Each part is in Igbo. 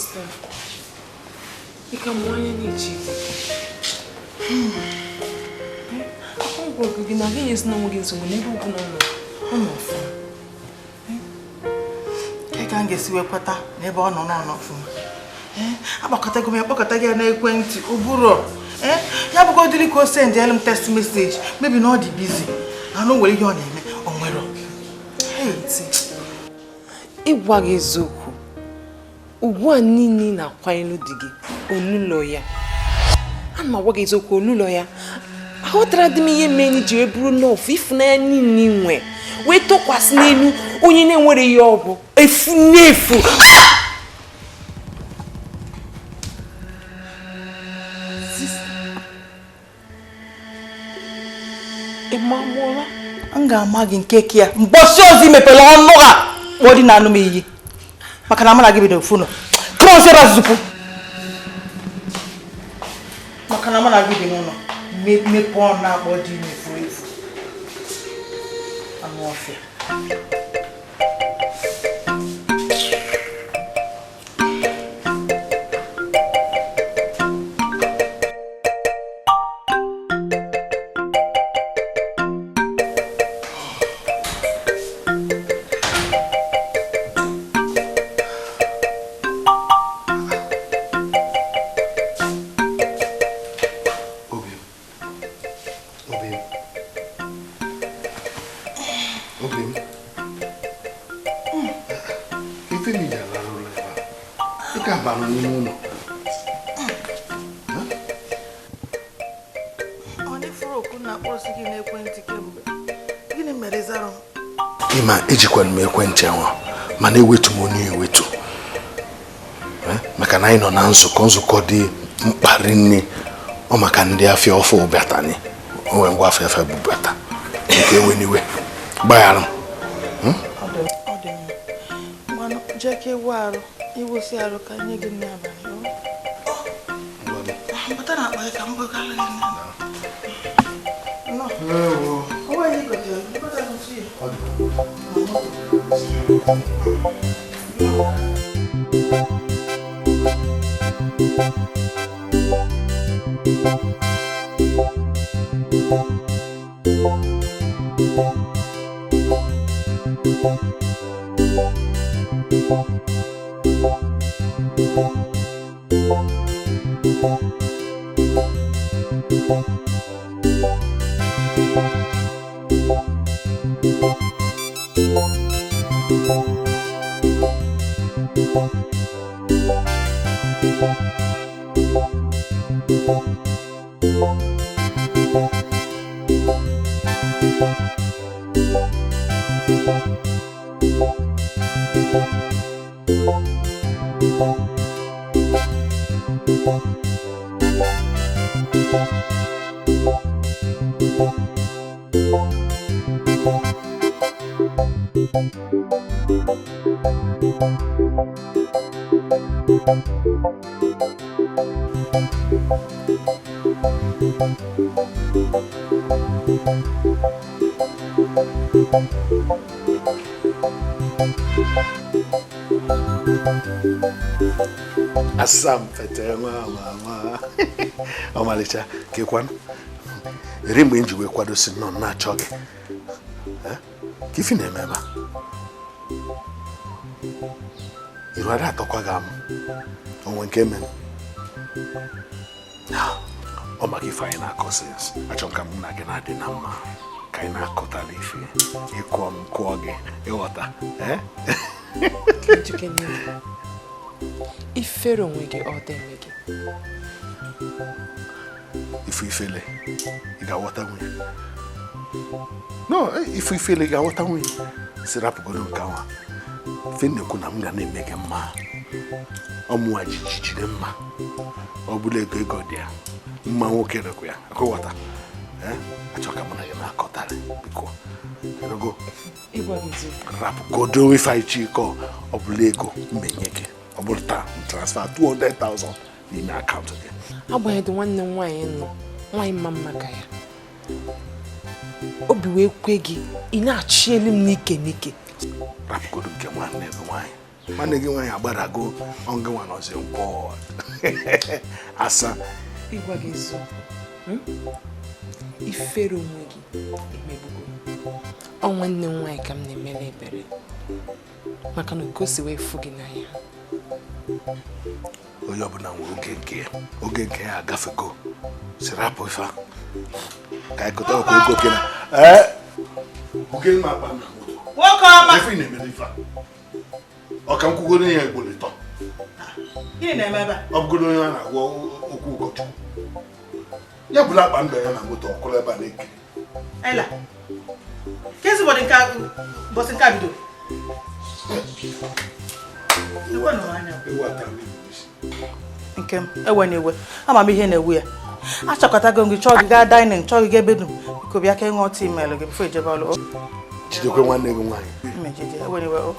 Sister, ị ka mụ anya na-eche gị. Akwụkwọ gị na gị nyesi n'onwe gị nsogbu n'ebe ọ bụla ọ nọ, ọ nọ ọfụma. Ka m ga-esi wee kweta n'ebe ọ nọ n'ọnọ ọfụma. Akpọkọtago m ya, kpọkọta gị ya n'ekwentị ụbụrụ. Ya bụgodiri ka o send elu m text message, maybe na ọ dị busy. Na o nwere ihe ọ na-eme, o nwere. Ịgwa gị eziokwu, ugbu a niile ị na-akwanyelu di gị olụlọ ya. Ana m agwa gị eziokwu, olụlọ ya. Aghọtara dị m ihe mere ji wee bụrụ nọọfụ ịfụnanya niile nwe wee tụkwasị n'elu onye na-enwere ihe ọ bụ efu n'efu. M ga-ama gị nke ka ya mbọsị ozi mepere ọnụ a kpọọ di na anụ m iyi maka na mụ na gị bido ofu nọ kụrụ maka na mụ na gị bi n'ụlọ mepee ọnụ akpọ di na-efu efu anụ ọfịa. Ịma ejikwara m ekwentị ahụ mana ewetu m onye ewetu maka na anyị nọ na nzukọ dị mkpa rinne ọ maka ndị afịa ọfụ bịatani o nwere ngwa afịa afịa bubata nke ewe n'iwe gbaghara m. Asampete nwa ọmalịcha kekwanụ eri mgbe m ji wee kwadosi nọ na-achọ gị ka ife na-eme ebe a iru ada atọkwa gị amụ onwe nke mere ọ maka ife anyị na-akọ sins achọ ka mụ na gị na-adị na mma ka anyị na-akọtala ife ịkụọ m kụọ gị ịghọta. Ifere onwe gị ọ dị-eme gị. Ifu ifele ị ga-aghọta nwunye. No, ifu ifele ị ga-aghọta nwunye. Si rapụgodo nke nwa. Ife na-ekwu na m ga na-eme gị mma. Ọmụwa jijide mma. Ọ bụla ego ego dị ya. Mma nwoke rekwa ya. Akụghọta. Achọ ka mụ na gị na-akọtarị biko. Ego. Rapụgodo ife anyị chikọ ọ bụla ego mmenye gị. Ọ bụrụ taa transfer 200,000 n'ime akaụntụ gị. Agbanyeghị nwanne m nwaanyị nọ, nwaanyị mma mma ka ya. Obi wee kwe gị, ị na-achị elu m n'ike n'ike. Rapụgodo nke nwanne gị nwaanyị. Nwanne gị nwaanyị agbarago ọngị nwa nọzi nkwọ asa. Ịgwa gị eziokwu, ifere onwe gị emegbugo. Ọ nwanne m nwaanyị ka m na-emere ebere maka na o si wee fụ gị n'anya. Onye ọbụla nwere oge nke ya, oge nke ya agafego. Si rapụ ife a ka anyị kụta ọkụ ego kena. Ee, oge m akpa na moto. Nwoke ọma! Ife ị na-emere ife a ọ ka m kwugoro ya egboro ịtọ. Gịnị na-eme ebe a? Ọ bụgoro onye a na-agwa okwu ụkọchukwu ya bụla akpa mbe ya na moto ọkụrụ ebe a na-ekiri. Ela, kezi ụbọchị nke a bido? Nke m ewe na ewe, ama m ihe na-ewu ya. Achọkọtago m gị, chọọ gị gaa dining, chọọ gị gaa ebe dum. Biko bịa ka ị ṅụọ tii melụ gị before ijebe ọlụ. Jidekwe nwanne gị nwaanyị. Mmejide, ewe na ewe o.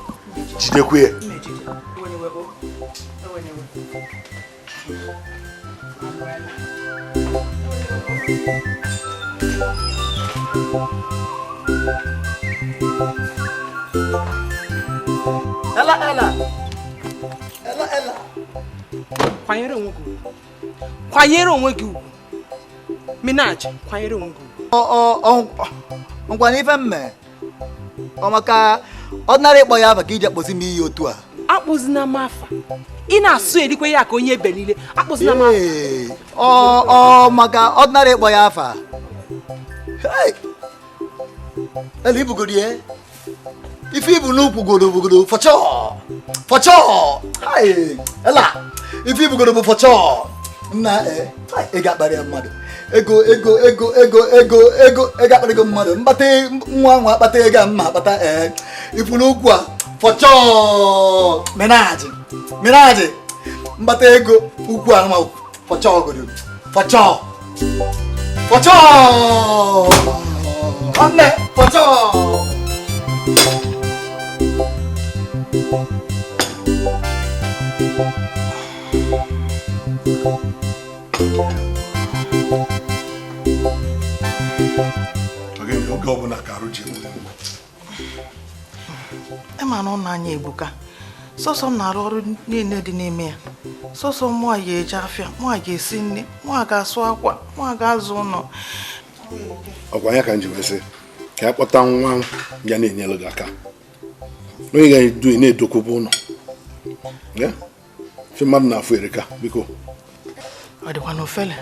Jidekwe ya. Mmejide, ewe na ewe o. Ewe na ewe. Ella, Ella. Ella, Ella. Kwanyere onwe gị ugwu. Kwanyere onwe gị ugwu. Minaj, kwanyere onwe gị ugwu. Ngwa na ife mme. Ọ maka ọdịnarị ịkpọ ya afa ka iji akpọzi m iyi otu a. Akpọzina m afa. Ị na-asụ erikwe ya ka onye ebe niile. Akpọzina m afa. Ọ maka ọdịnarị ịkpọ ya afa. Ela ibugoro ya. Ife ibu n'ukwu goro bugoro fọchọ. Fọchọ. Ela ife ibugoro bụ fọchọ. Nna ị ga-akparị mmadụ. Ego ego ego ego ego ego ego akparị ego mmadụ. Mkpata nwa nwa akpata ego a mma akpata ifu n'ukwu a fọchọ. Menaji. Menaji. Mkpata ego ukwu a ma fọchọ goro. Fọchọ. Fọchọ. Nwanne fọchọ. Oge ọbụla ka arụ ji enwe. Ịma na ụlọ anyị ebuka. Sọsọ m na-arụ ọrụ niile dị n'ime ya. Sọsọ mụa ga-eje afịa, mụa ga-esi nri, mụa ga-asụ akwa, mụa ga-azụ ụlọ. Ọkwa ya ka m ji wee sị ka ya kpọta nwa ya na-enyere gị aka. Onye ga-edu na-edokwube ụlọ. Ife mmadụ na-afụ erika, biko. Ọ dịkwa n'ofele.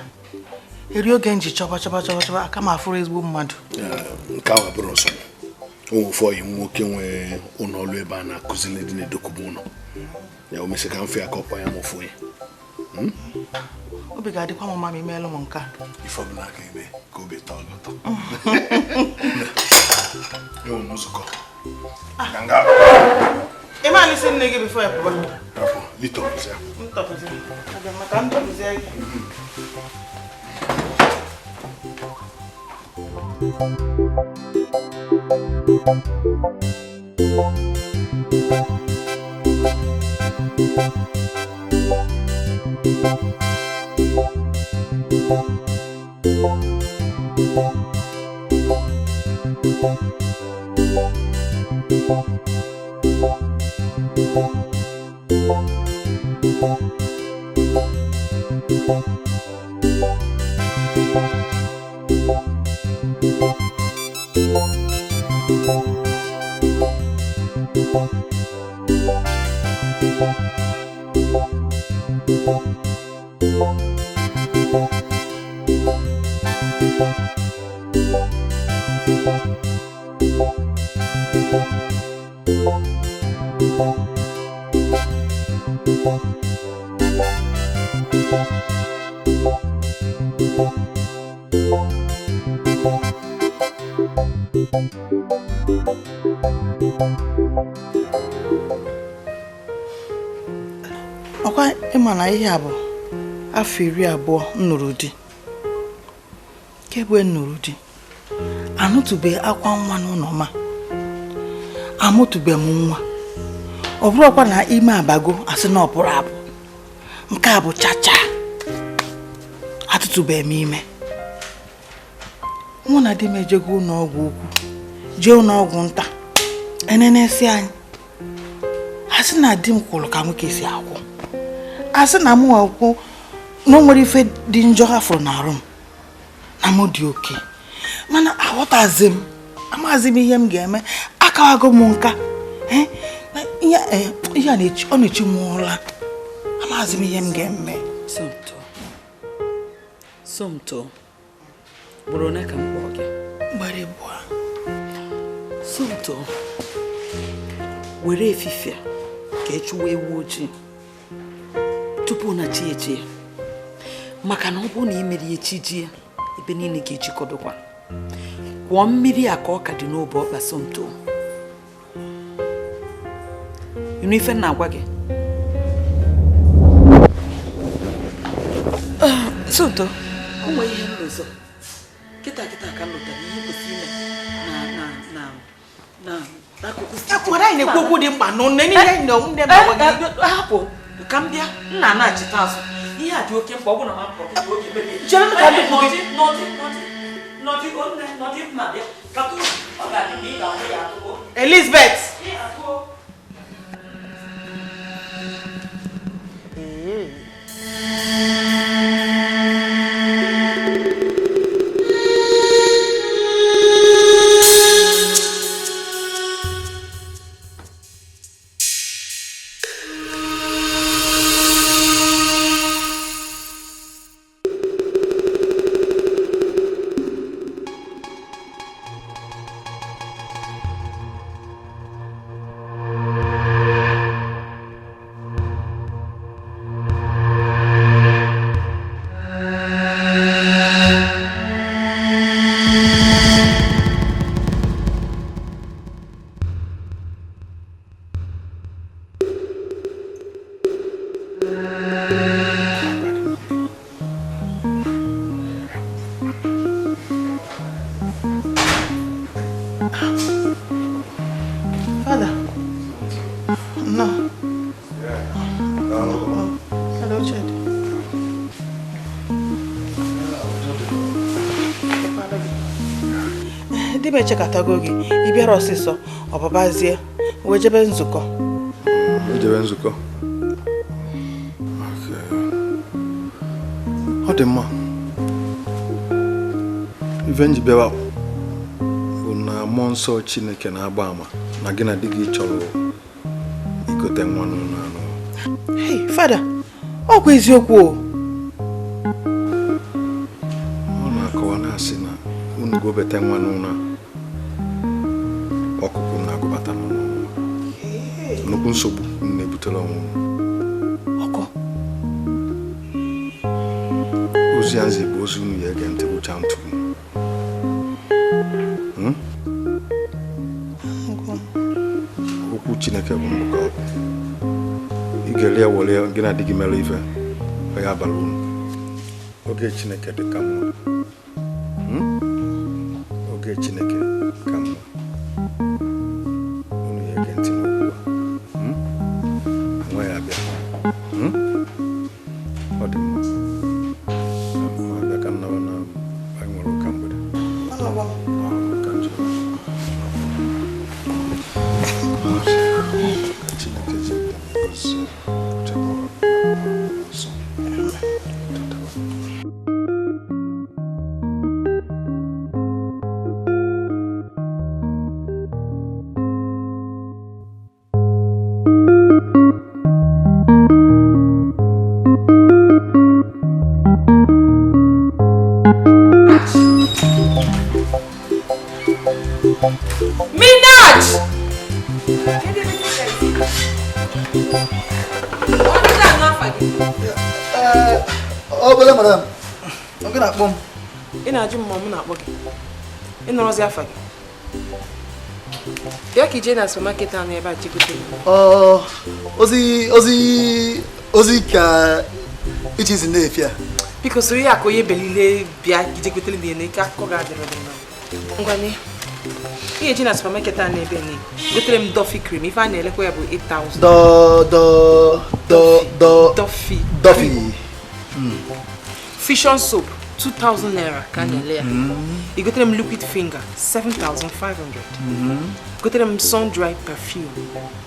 Eri oge m ji chọba chọba chọba chọba aka m afụrụ ezigbo mmadụ. Nke ahụ abụrụ nsọ. O nwere ofu ọyị nwoke nwee ụlọ ọrụ ebe a na-akụziri ndị na-edokwube ụlọ. Ya o mesị ka m fee aka ọkwa ya ma ofu onye. Obi ga-adịkwa m mma ma imeelụ m nke a. Ife ọbụla aka eme ka obi tọọ gị ụtọ. Enwere m nzukọ. Ị ma na isi nne gị before ya pụba? Rapụ, litọpụzịa. M tọpụzịa. Abịa maka m tọpụzịa gị. Ọkwa ịma na ihe a bụ afọ 20 m nụrụ di. Kemgbe m nụrụ di, anụtụbe akwa nwa n'ụlọ ma amụtụbe m nwa. Ọ bụrụkwa na ime abago asị na ọ pụrụ apụ. Nke a bụ chacha. Atụtụbe m ime. Mụ na di m ejego ụlọ ọgwụ ukwu, jee ụlọ ọgwụ nta, enenesi anyị. Asị na di m kwụrụ ka nwoke si akwụ. Asị na mụ akwụ na o nwere ife dị njọ afọ na arụ m na mụ dị oke. Mana aghọtazi m, amaghịzi m ihe m ga-eme. Akawago m nka. Ihe a ọ na-echi m ụra. Amaghịzi m ihe m ga-eme. Somto. Somto. Bụrụ one ka m kpọọ gị. Gbara ịbụa. Somto. Were efifie ka ị chụwa ewu ojii tupu na chi eji ya. Maka na ọ bụrụ na ị mere ya chi ji ya, ebe niile ga-ejikọdokwa. Kwụọ mmiri a ka ọ ka dị n'obe ọkpa Somto. Ịnụ ife m na-agwa gị? Somto, o nwere ihe m lụzọ. Kịta kịta ka m lụtara ihe kwesịrị ime na na na na n'akụkụ Akwara anyị na-ekwu okwu dị mkpa nụ nne niile nne nne m agwa gị. Hapụ ka m bịa, nna na-achịta azụ. Ihe a dị oke mkpa, ọ bụrụ na m apụ oge mebie. Chere m ka m dupụ gị. Nọdị, nọdị, nọdị, nne, nọdị mma bịa. Ka tụ, ọ ga-adị mma ị ga-ahụ ya atụgo. Elizabeth. Ị atụgo. Father. No. Hello, Chad. Di m echekọtago gị, ị bịara ọsịsọ, ọ babazie, wee jebe nzukọ. Ejebe nzukọ. Ọ dị mma. Ife m ji bịawa bụ na mmụọ nsọ Chineke na-agba ama na gị na di gị chọrọ igote nwa n'ụlọ anụ. Hey, Fada, ọ kwa eziokwu o. Ọ na-akọwa na-asị na unu gobete nwa n'ụlọ a, ọkụkụ na-agụbata n'ụlọ nwa. Nnukwu nsogbu unu na-ebutere onwe unu. Ọkụ? Ozi ya nzi bụ ozi unu ya ege ntị gwụcha ntụ unu. Okwu Chineke bụ ndụ ka ọ bụ. Ị ga-eri ya were ya, gị na di gị mere ife, ọ ya abara unu. Oge Chineke dị ka mma. Oge Chineke ka mma. Unu ya ege ntị n'okwu a. Nwa ya abịa. Ọ dị mma. Ma abịa ka nnawa na anyị nwere ụka mgbede. Ka njem. Chineke ji gọzie chekwa nsọ. Minaj! Obele madam, Ọ gị na-akpọ m? Ị na-ajụ m ma mụ na-akpọ gị. Ị nọrọzi afa gị. Bịa ka ije na supermarket ahụ ebe a jegote m. Ọ ozi ozi ozi ka ichi si na-efi a. Biko soro ya ka onye belile bịa ka ije gotere m ihe na ike akụkọ ga-adịrị dị mma. Ngwa nye. Ị ga-eji na supermarket ahụ ebe ni gotere m Duffy cream. Ife a na-elekwa ya bụ 8,000. Dọ dọ dọ dọ Duffy. Duffy. Fusion soap 2000 naira ka a na-ele ya. I gotere m liquid finger 7500. Gotere m sun dry perfume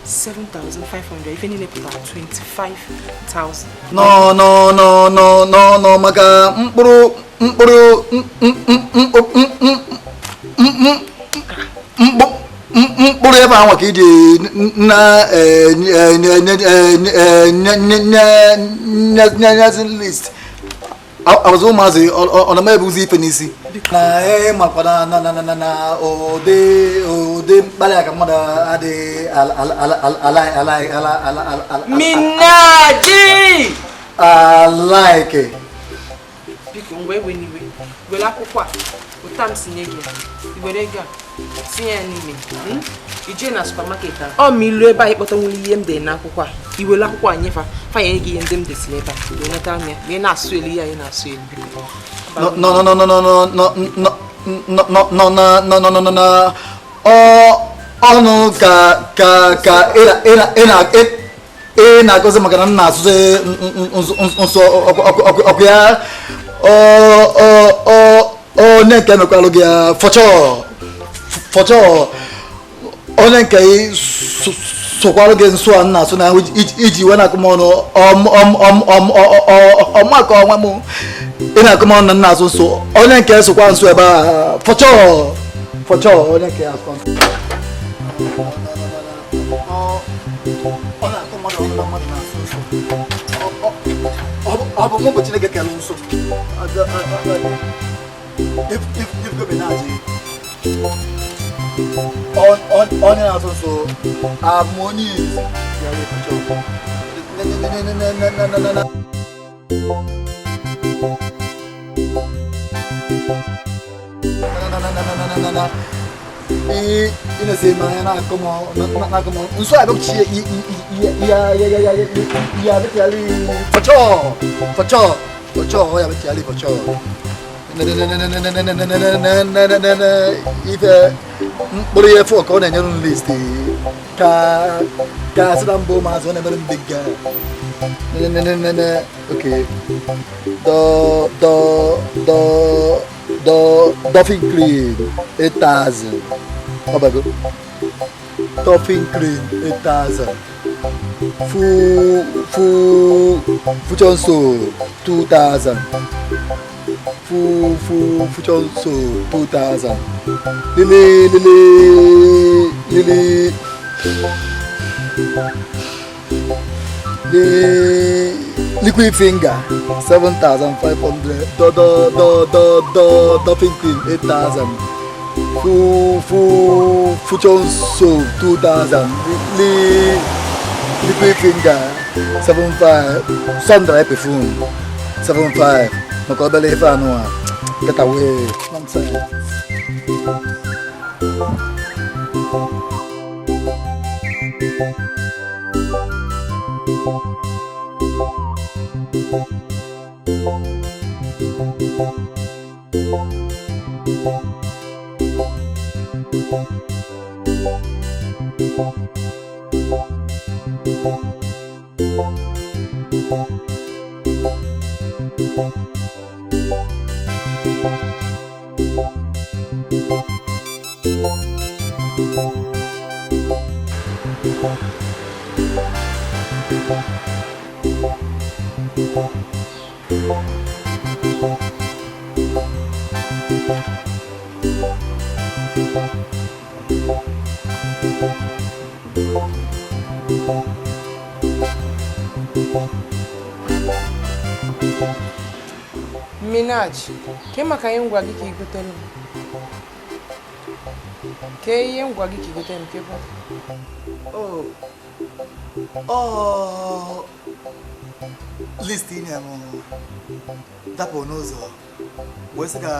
7500. Ife niile pụtara 25,000. No no no no no no maka mkpụrụ mkpụrụ mkpụrụ ebe ahụ ka iji na nye list abụzụ ụmụazị ọ na ebuzi ife n'isi na makwa na na na na ụdị ụdị mkparị aka mmadụ adịghị ala ala ala ala ala Minaji alaike. Biko ngwa ewe n'iwe were akwụkwọ a ụta m sinye gị were ego a tinye ya n'ime ije na supermarket a ọ ma ilu ebe a ịkpọta nwere ihe m dere n'akwụkwọ a iwere akwụkwọ a nyefa fanye gị ihe ndị m desịrị ebe a wee neta m ya ma ị na-asụ elu ihe anyị na-asụ elu biko. No no no no no no no no no no no no no no no no ọnụ ka ka ka ị na-akụzi maka na m na-asụzi nsọ ọkụ ya onye nke mekwalụ gị ya fọchọ fọchọ onye nke sụkwalụ gị nsụ a m na-asụ na iji wee na-akụ m ọnụ ọmaka ọnwa m ị na-akụ m ọnụ na m na-asụ nsụ onye nke sụkwa nsụ ebe a fọchọ fọchọ onye nke asụ nsụ ọ na-akụ mmadụ ọnụ na mmadụ na-asụ nsụ ọ bụ mụ bụ Chineke kere nsụ onye na-asụ nsụ abụ onye izi ị na-ese ime anya na-akụ m nso abịachi ya abịachali fọchọ fọchọ fọchọ ya abịachali fọchọ ife mkpụrụ ihe fọ ka ọ na-enyere m list ka ka asị na mbụ maazị ọ na-emere m big guy. Okay, the the the the Dolphin Cream 8,000. Ọbago Dolphin Cream 8,000. Fu fu Future Soul 2,000. Fu fu Future Soul 2,000. Lily Lily Lily the liquid finger 7,500. Do do do do do Dolphin Cream 8,000. Fu fu Future Soul 2,000. Liquid finger 75. Sun dry perfume 75. Maka obele ife anụ a get away nonsense. Minaj, ke maka ihe ngwa gị ka i gotere m? Ke ihe ngwa gị ka i gotere m ke bụ? Oh. Oh. List inye m dapụ n'ụzọ wee sị ka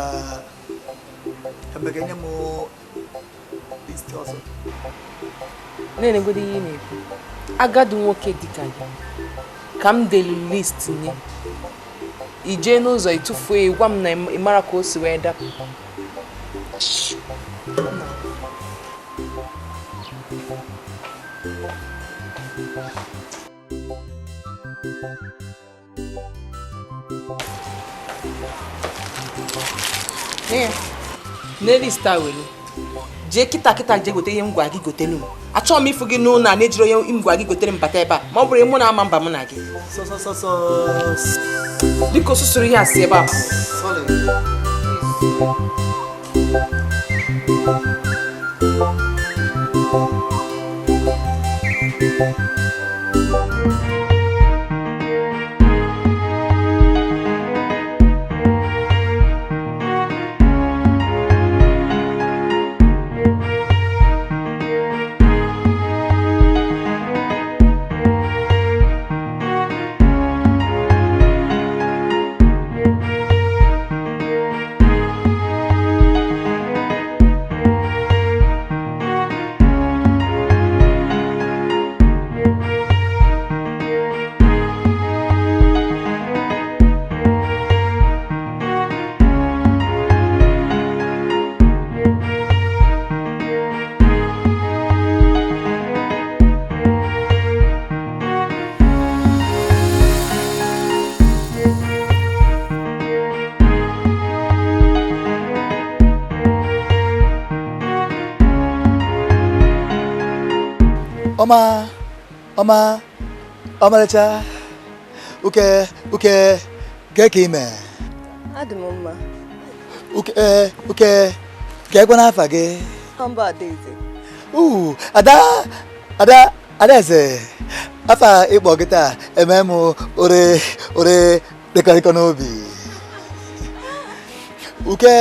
emeka nye m list ọzọ. Na-enegodo ihe ị na-ekwu. Agadi nwoke dịka gị ka m delu list nye. I jee n'ụzọ ịtụfuo ya gwa m na ị mara ka o si wee dapụ. N'elu star welu. Jee kịta kịta jee gote ihe m gwa gị gotelu m. Achọghị m ịfụ gị n'ụlọ a na-ejiri onye m gwa gị gotere m bata ebe a ma ọ bụrụ mụ na ama mba mụ na gị. Biko susuru ihe a si ebe a. Ọma, ọma, ọmarịcha, uke, uke, kee ka ime? Adị m mma. Uke, uke, kee kwa n'afa gị? Mba, Adaeze. Ada, Ada, Adaeze, afa ịkpọ gị taa eme m ore, ore dịkọrịkọ n'obi. Uke,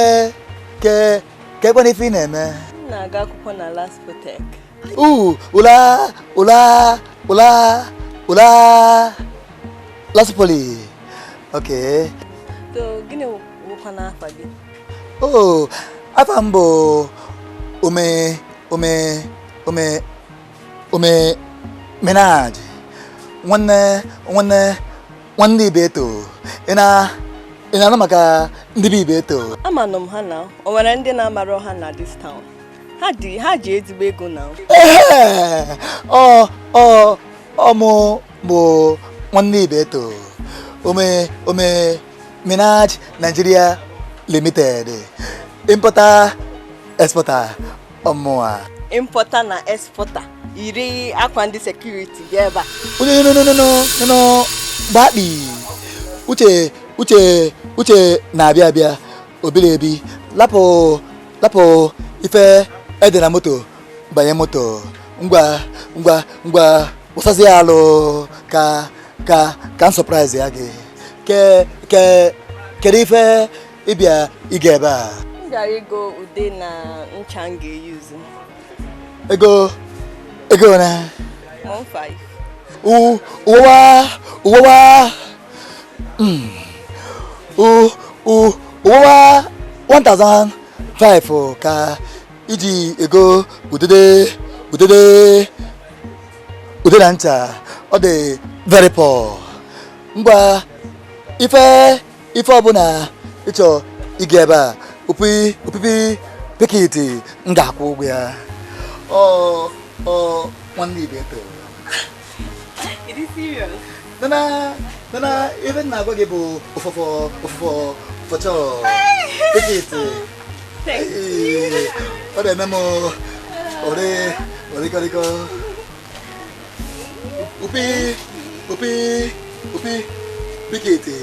ke, kee kwa n'ife ị na-eme? M na-aga akwụkwọ na Laspotek. Ula, ula, ula, ula, Lasipoli. Okay. So, gịnị wụkwa n'afa gị? Oh, afa m bụ Ome, Ome, Ome, Ome Minaj. Nwanne, nwanne, nwanne Ibeto. Ị na-anụ maka ndị be Ibeto? Amanụ m ha na, o nwere ndị na-amarọ ha na this town. Ha ji ezigbo ego na. Ọ mụ bụ nwanne Ibeto. Ome, Ome Minaj Nigeria Limited. Importer, exporter, ọmụa. Importer na exporter. Iri akwa ndị security bịa ebe a. No, no, no, no, no, no. Gbakpi. Uche, Uche, Uche na-abịa abịa. Obere ebi. Lapụ, lapụ ife ede na moto banye moto. Ngwa, ngwa, ngwa, wụsasị ya alụ ka, ka, ka m surprise ya gị. Ke, ke, kedu ife ịbịa ịga ebe a? M bịara ịgo ude na ncha m ga-eyuzu. Ego, ego na? 15. Uwa, uwa, uwa, 1005 ka iji ego udede, udede, ude na ncha. Ọ dị very poor. Ngwa, ife, ife ọbụla ịchọ ịga ebe a, opi, opipi, pikiti, m ga-akwụ ụgwọ ya. Ọ, ọ, nwanne Ibeto. It is serious. Nana, nana, ife m na-agwa gị bụ ụfọfọ, ụfọfọ, fọchọ, pikiti. Thank you. Ọ na-eme m ore, orikọrikọ. Upi, upi, upi, pikiti.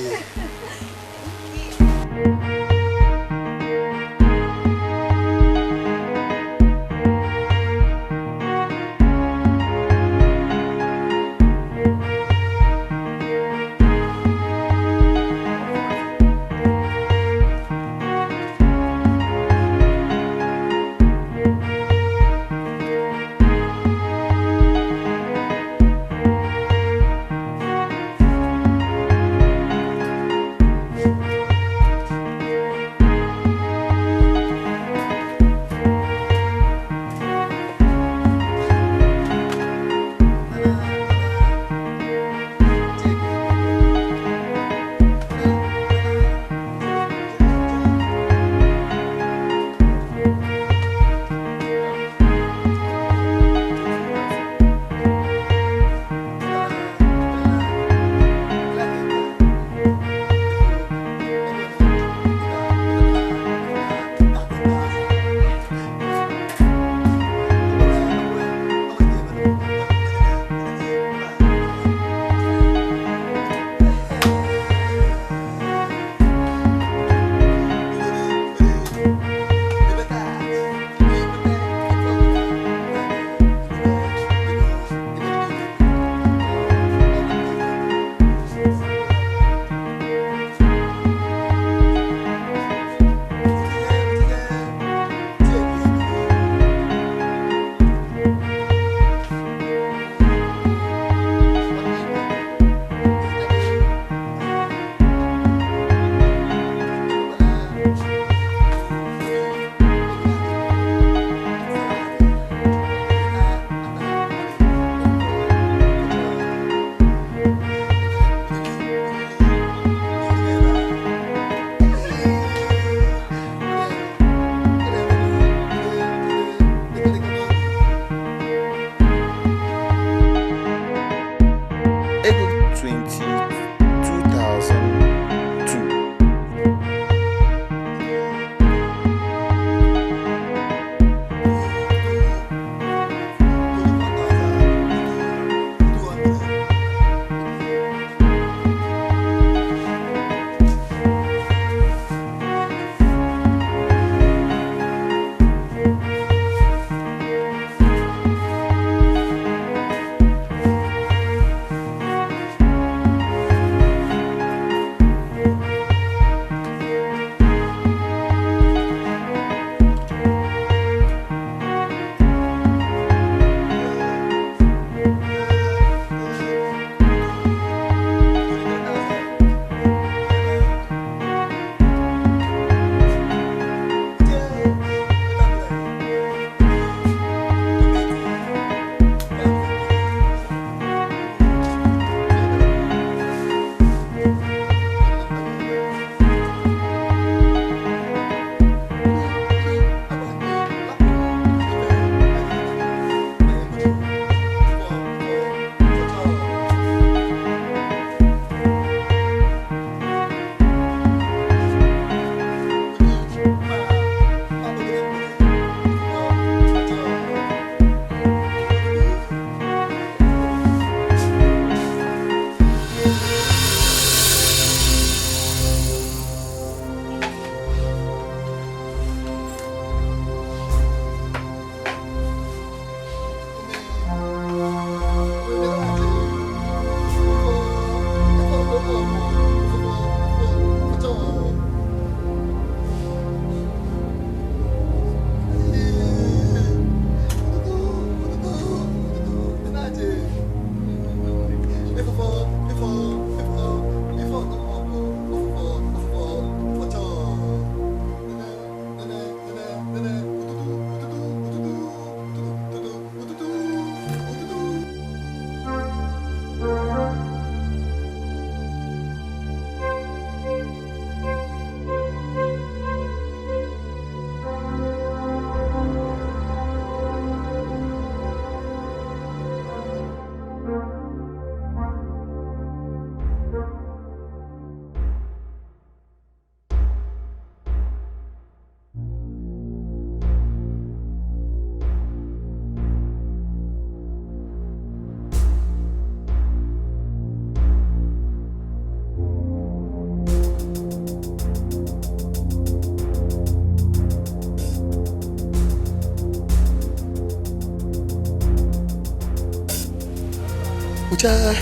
Ucha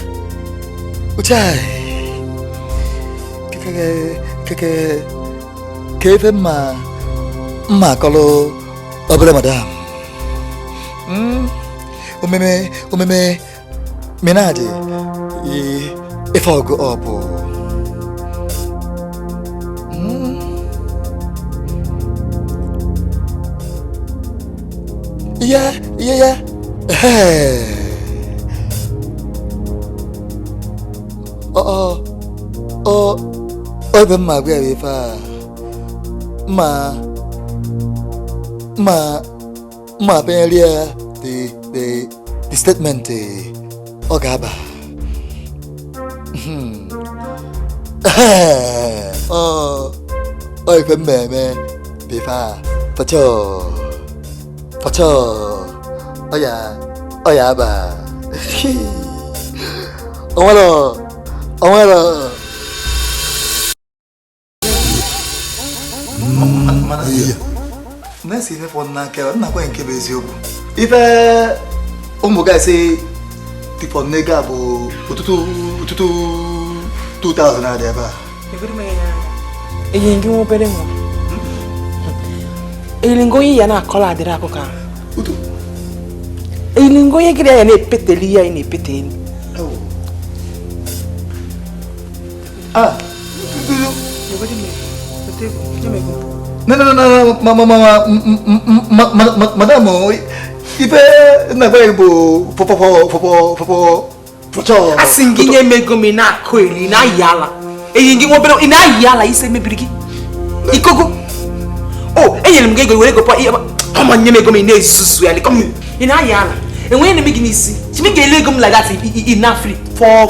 ucha keke ke ife mma mma akọlụ obere madam. Omeme omeme minaji ife ọgụ ọ bụ. Yeah, yeah, yeah. Hey. Oh, oh, oh, ebe mma agwa ya ife a. Ma, ma, ma penyere ya the statement ọ ga-aba. Oh, oh, ife mmemme bụ ife a. Fọchọ. Fọchọ. Ọ ya aba. Onwero. Onwero. Na-esi ife fọ n'aka ebe nnakwa nke bụ eziokwu. Ife ụmụ gaasị tifọ n'ego a bụ ụtụtụ ụtụtụ 2000 adị ebe a. Eyi gị nwa obere nwa. Eyilingo onye ya na-akọla adịrị akụkọ ahụ. Eyilingo onye gịrị ya na-epeteli ya na-epeteli. Ah. No, no, no, no, ma, ma, ma, madam, ife na-agwa ya bụ fọfọfọ fọfọ fọfọ fọchọ. Asị gị nye m ego m ị na-akụ elu, ị na-ayị ala. Eyi gị nwa obere, ị na-ayị ala isi mebiri gị. Ikogo. Oh, enyere m gị ego were ego pụọ. Kọmọ nye m ego m ị na-ezuzu ya. Ị na-ayị ala. Enweghị na-eme gị n'isi. Chimi ga-ele ego m like that ị na free. Fọ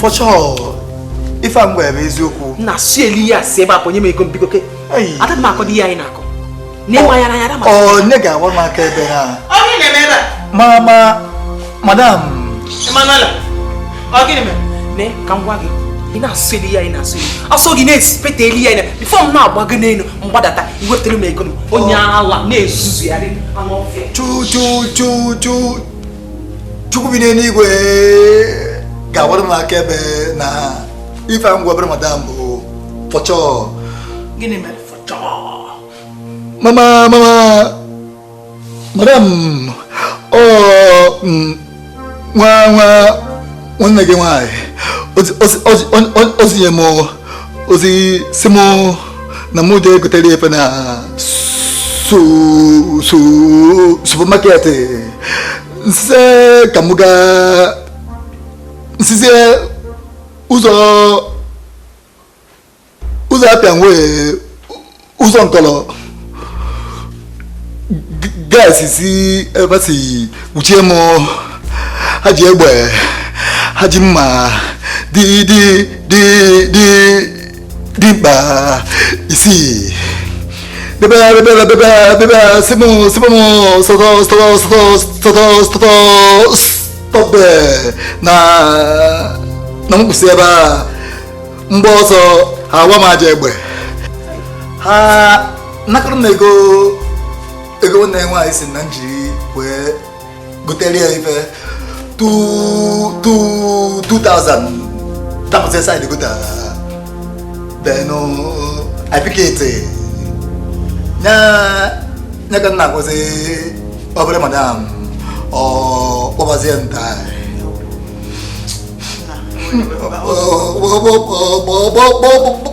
fọchọ. Ife a m gwara bụ eziokwu. Na-asụ elu ihe asị ebe a pụ nye m ego m biko ke. Ada m akọ dị ihe anyị na-akọ. Na-enwe anya n'anya ada m akọ. Onye ga-agwa m aka ebe ha? Ọ gịnị na-eme ebe a? Mama, madam. Emmanuela, ọ gịnị mere? Ne, ka m gwa gị. Ị na-asụ elu ihe anyị na-asụ elu. Asọ gị na-esipete elu ihe anyị na. Bifo m na-agbago n'elu, mgbadata, iwepụtara m ego m. Onye ala na-ezuzu ya dị anụ ọfịa. Chu chu chu chu. Chukwu bi n'eluigwe ga-agbara m aka ebe na ife a m gwabara madam bụ fọchọ. Gịnị mere fọchọ? Mama, mama, madam, ọ nwa nwa nwanne gị nwaanyị ozinye m ozi si mụ na mụ jee gotere efe na su su supermarket nse ka mụ gaa nsizie ụzọ ụzọ apịa nwee ụzọ nkọlọ gaasị si ebe si kpuchie m ha ji egbe ha ji mma dị dị dị dị dị mkpa isii bebe bebe bebe bebe simu simu sọtọ sọtọ sọtọ sọtọ sọtọ stọpe na na m kwụsị ebe a mgbe ọsọ ha agwa m aja egbe ha nakọrọ m ego ego nne nwaanyị si na njiri wee gotere ya ife 2000 dapụta saịdị gota then I pick it nya nya ka nna akwụsị obere madam ọ kpọbazie nta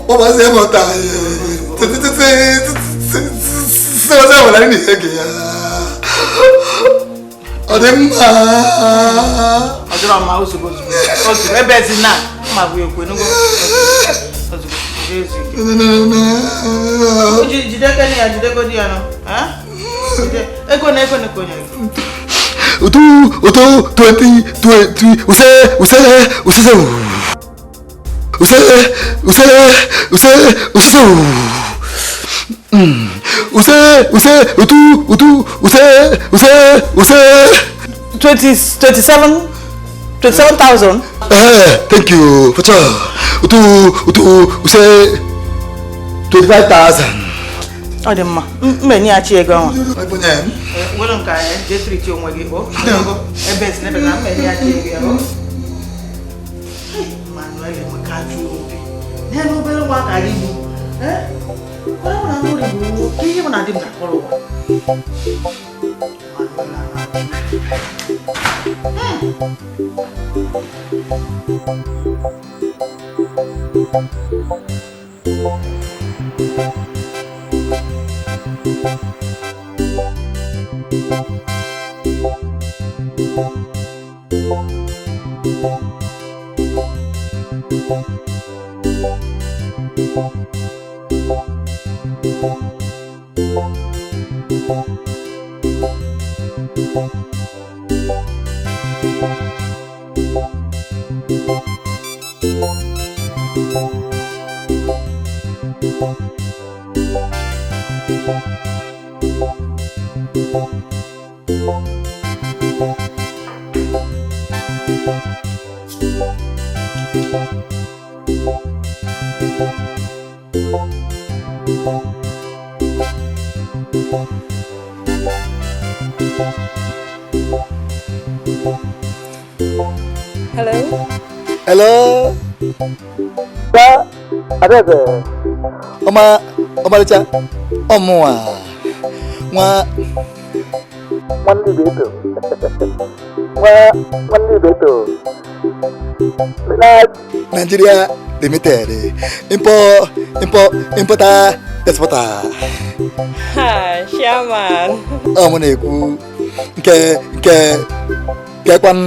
kpọbazie m nta sịbazie nwere ndị ihe gị ya ọ dị mma ọ dịrọ mma ozugbo ozugbo ozugbo ebe ezi na mma bụ ekwe nugo ozugbo ezu ike jide ya jidegodi ya nọ ego na ego na ka onye utu utu 20 20 use use use use use use use use use utu utu use use use 27 27,000. Thank you. Utu utu use 25,000. Ọ dị mma. Mmenyeghachi ego ahụ. Were nke anyị jee triti onwe gị o. Ebe esi n'ebe na mmenyeghachi ego ya o. Manuel enweka jụọ obi. N'elu obere nwa ka gị bụ. Kwere mụ na mmiri bụ ka ihe mụ na di m ga-akpọrọ ụwa. Hello? Hello? Ba, Adaeze. Ọma, ọmalịcha, ọmụwa, nwa, nwanne Ibeto. Nwanne Ibeto. Nigeria Limited. Importer, exporter. Hi, Chairman. Ọ mụ na-ekwu nke kekwan.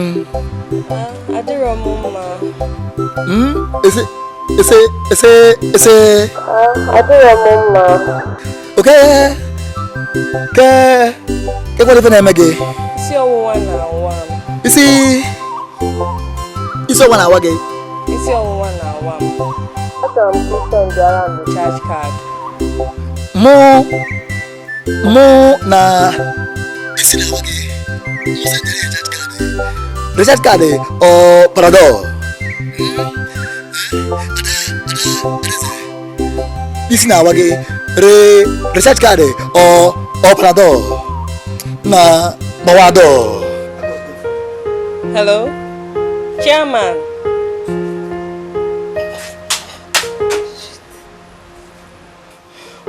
Adịrọ m mma. Ese ese ese. Adịrọ m mma. Okay. Ke kekwan ife na-eme gị? Isi ọwụwa na-awa m. Isi ọwụwa na-awa gị? Isi ọwụwa na-awa m. Achọrọ m ka ị sendịara m recharge card. Mụ na isi na-awa gị. Recharge card ọ Panadol. Isi na-awa gị recharge card ọ Panadol na gbawadol. Hello, Chairman.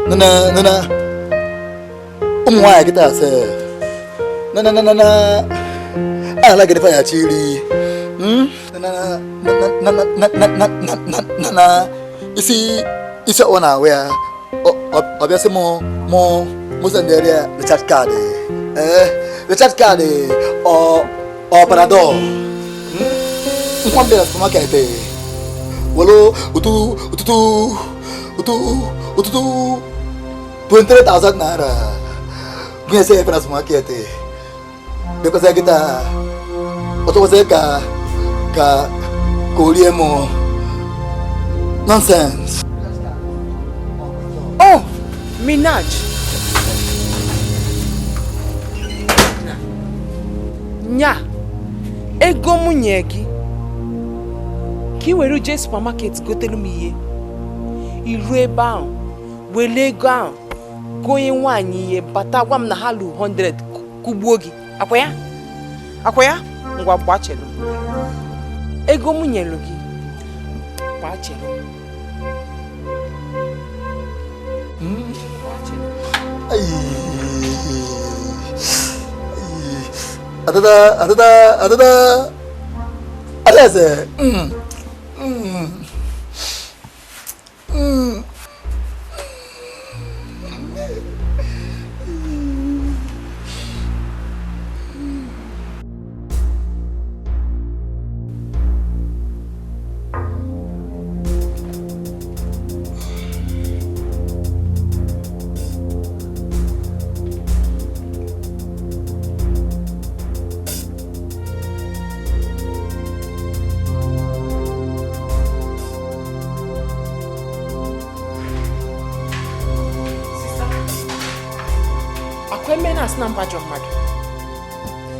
Nana ụmụ nwaanyị kịta asị na na na na ala gị dịfa ya chiri na na na na na na na na na isi isi ọwụwa na-awa ya ọ bịa sị mụ sendere ya recharge card recharge card ọ Panadol nwa m bịara supermarket were ụtụ ụtụtụ ụtụ ụtụtụ 23,000 naira gụnyesi ya na supermarket bịakwasị kịta ọtọkwasị ka ka ka o rie m nonsense. Oh, Minaj. Nya, ego m nye gị ka ị were jee supermarket gotelu m ihe. Iru ebe ahụ, were ego ahụ gonye nwaanyị ihe, bata gwa m na ha lu 100 kugbuo gị. Akwa ya? Akwa ya? Ngwa gbachelu. Ego m nyelu gị gbachelu. Adada, adada, adada. Adaeze.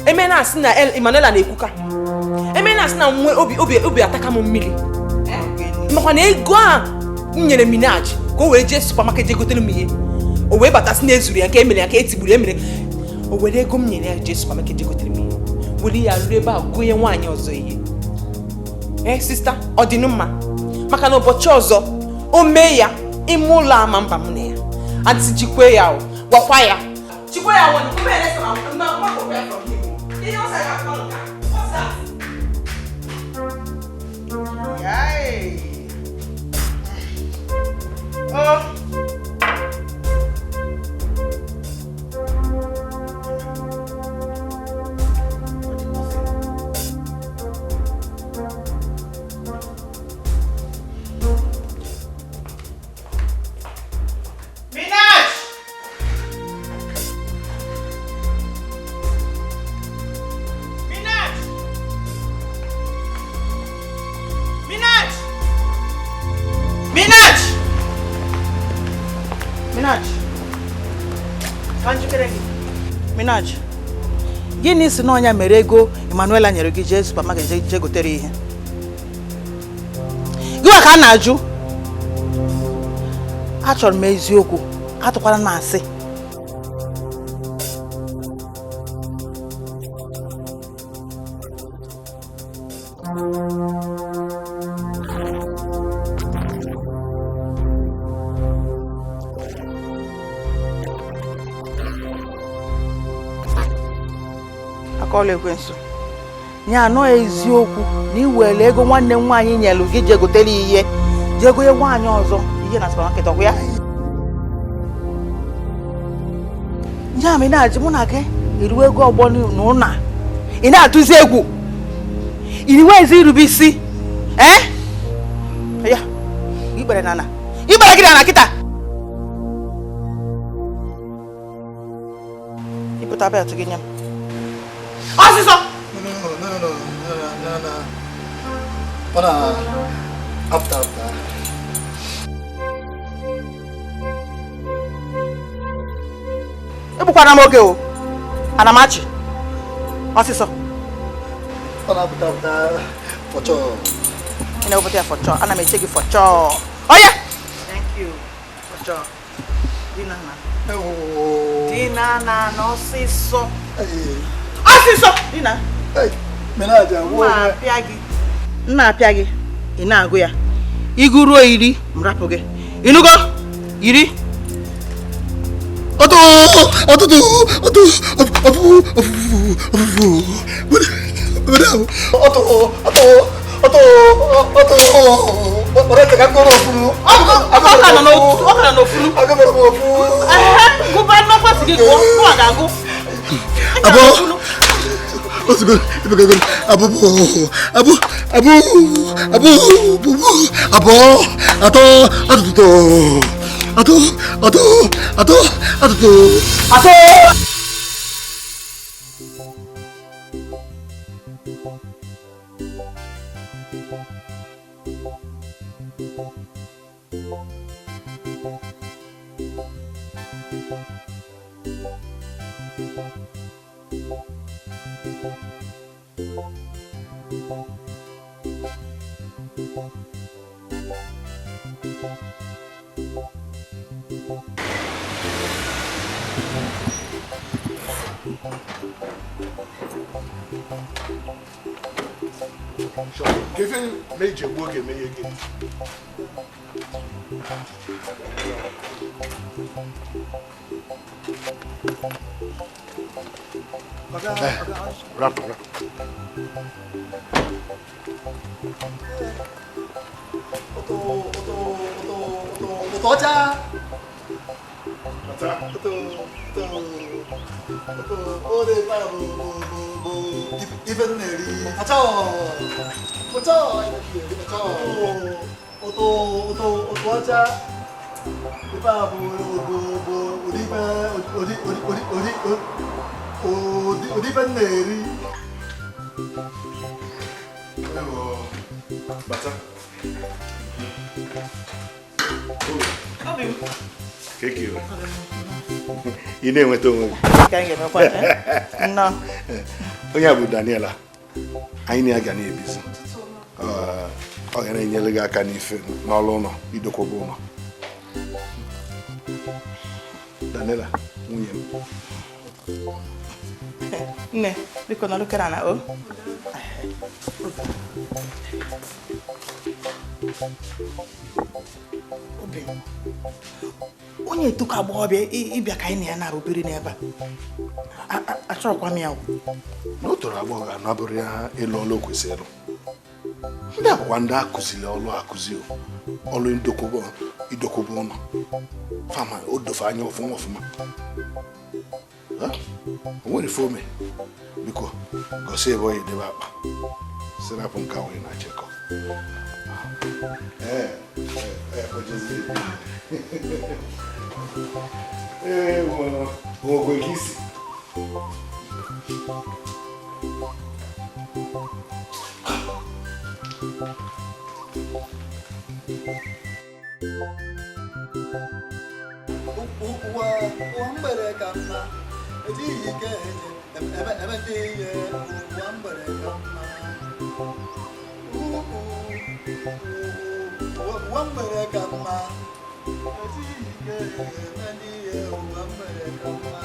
Eme na-asị na Emanuela na-ekwuka. Eme na-asị na nwe obi ataka m mmiri. Makwa na ego a m nyere Minaj ka o were jee supermarket jee gotere m ihe. O wee batasị na ezuru ya nke emere ya ka etigburu emere. O were ego m nyere ya jee supermarket jee gotere m ihe. Were ya ruru ebe a gụnye nwaanyị ọzọ ihe. Ee sista, ọ dị mma maka na ụbọchị ọzọ o mee ya ime ụlọ ama mba m na ya. Antị jikwe ya o, gwakwa ya. Chikwe ya wọ ni, ya na mma ya from him. Ihe ọ sara akpa nka. What's that? Yay. Oh. Minaj! Minaj! Minaj! Minaj! Minaj! Ka njikere gị. Minaj, gịnị si n'ọnya mere ego Emanuela nyere gị jee supermarket jee gotere ihe? Gịwa ka a na-ajụ? Achọrọ m eziokwu, atụkwara m asị. Akọọla ekwensu. Ya anọ eziokwu na iwere ego nwanne m nwaanyị nyelu gị jee gotere ihe, jee gonye nwaanyị ọzọ ihe na supermarket, ọkwa ya? Ya ma ị na-ajụ mụ na gị eriwe ego ọgbọ n'ụlọ a, ị na-atụzi egwu, iriwe ezi irube isi, ee? Ya, ikpere na ana, ikpere gị na ana kịta. Ịpụta belt gị nye m. Ọsịsọ! No, no, no, no, no, no, no. Ọ na apụta apụta. Egbukwana m oge o. Ana m achị. Ọsịsọ. Ọ na-apụta apụta fọchọ. Ị na-ewepụta ya fọchọ. Ana m eche gị fọchọ. Oya! Thank you. Fọchọ. Dina na. Dina na n'ọsịsọ. Ọsịsọ! Dina. Minaj, agwụ Na-apịa gị. M na-apịa gị. Ị na-agụ ya. Ịgụ ruo 10, m rapụ gị. Ịnụgo? 10. Ọtụ ọtụtụ ọtụ ọfụ ọfụ ọfụ ọtụ ọtụ ọtụ ọtụ ọtụ ka ngoro ofuru. Ọ ka nọ n'ofu. Ọ ka nọ n'ofuru. Agụrụ m ofu. Ehe, gụba nnọkwa si gị gụọ. Mụnwa ga-agụ. Abụọ. Ozugbo ebegoro abụ abụ abụ abụ abụ abụọ atọ atụtụ atọ atọ atọ atụtụ atọ. Kefe meje gbuo oge meghe gị. Rapụ, rapụ. Ụtọ ọcha. Bata. Ụtọ ụtọ ụtọ ode pa bụ bụ bụ bụ ife m na-eri. Achọ ụtọ achọ ụtọ ụtọ ụtọ ọcha. Ife a bụ bụ bụ ụdị ife ụdị ụdị ụdị ụdị ụdị ụdị ife m na-eri. Bata. Obi m. Ka eke ire. Ị na-enweta onwe gị. Ka anyị ga-emekwa, eh? Nnọọ. Onye a bụ Daniela. Anyị na ya ga na-ebizi. Ọ ga na-enyere gị aka n'ife n'ọrụ ụlọ, idokwaba ụlọ. Daniela nwunye m. Nne, biko nọrọ kere na o. Obi, onye etoko agbọghọbịa ịbịa ka anyị na ya na-arụbiri n'ebe a. Achọrọkwa m ya. Na o toro agbọghọ anabụrụ ya ịlụ ọlụ kwesịrị ịlụ. Ndị akwụkwọ ndị akụziri ọlụ akụzi ọlụ idokwube ụlọ fama o dofe anya ọfụma ọfụma. O nwere ife ome biko gosi ebe ọ ya edebe akpa sirapụ nke ahụ ị na-achịkọ. Ee, nwekwe ka isi. Ụwa mgbede ka mma, ejighị ike eme ihe ụwa mgbede ka mma. Ụwa mgbede ka mma, ejighị ike eme ihe ụwa mgbede ka mma.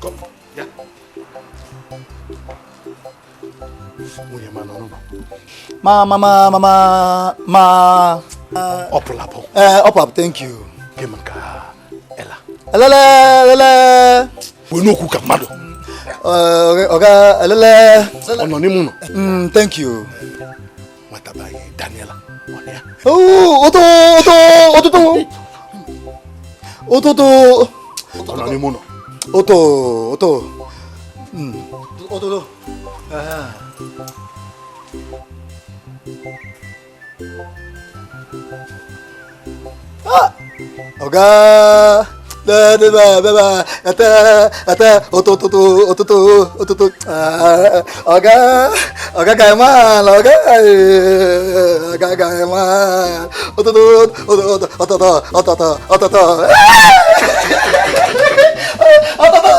Come, yeah. Nwunye ma nọ n'ụlọ. Ma ma ma ma ma ma. Ọpụlapụ. Ọpụlapụ, thank you. Gị maka Ella. Elele elele. Wee n'okwu ka mmadụ. Ọga elele. Ọ nọ n'ime ụlọ. Thank you. Nwata be anyị Daniela, ọ na ya. Ụtụ ụtụ ụtụtụ. Ụtụtụ. Ọ nọ n'ime ụlọ. Ụtụ ụtụ. Ụtụtụ. Ọga ete ete ụtụtụ ụtụtụ ụtụtụ. Ọga ọga ga-eme ọga ọga ga-eme ụtụtụ ụtụtụ ụtụtụ ụtụtụ ụtụtụ ụtụtụ.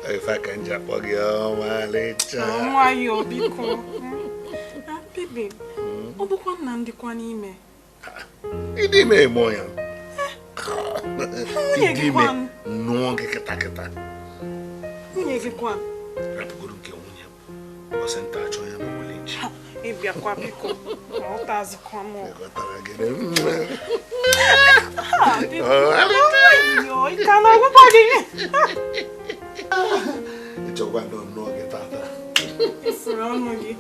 Ife aka nji akpọ gị ọmalịcha. Nwayọọ biko. Baby, ọ bụkwa nna m dịkwa n'ime. Ịdị ime eme ya. Ịdị ime nụọ gị kịta kịta. Nwunye gị kwa. Rapụgoro nke nwunye m. Ọsị nta achọ ya na wele nchi. Ịbịakwa biko. Ma ọ tazikwa m. Ịghọtara gị. Nwayọọ, ị ka na-agwụkwa gị. Ịchọkwa na nụọ gị tata. Ịfụrụ ọnụ gị.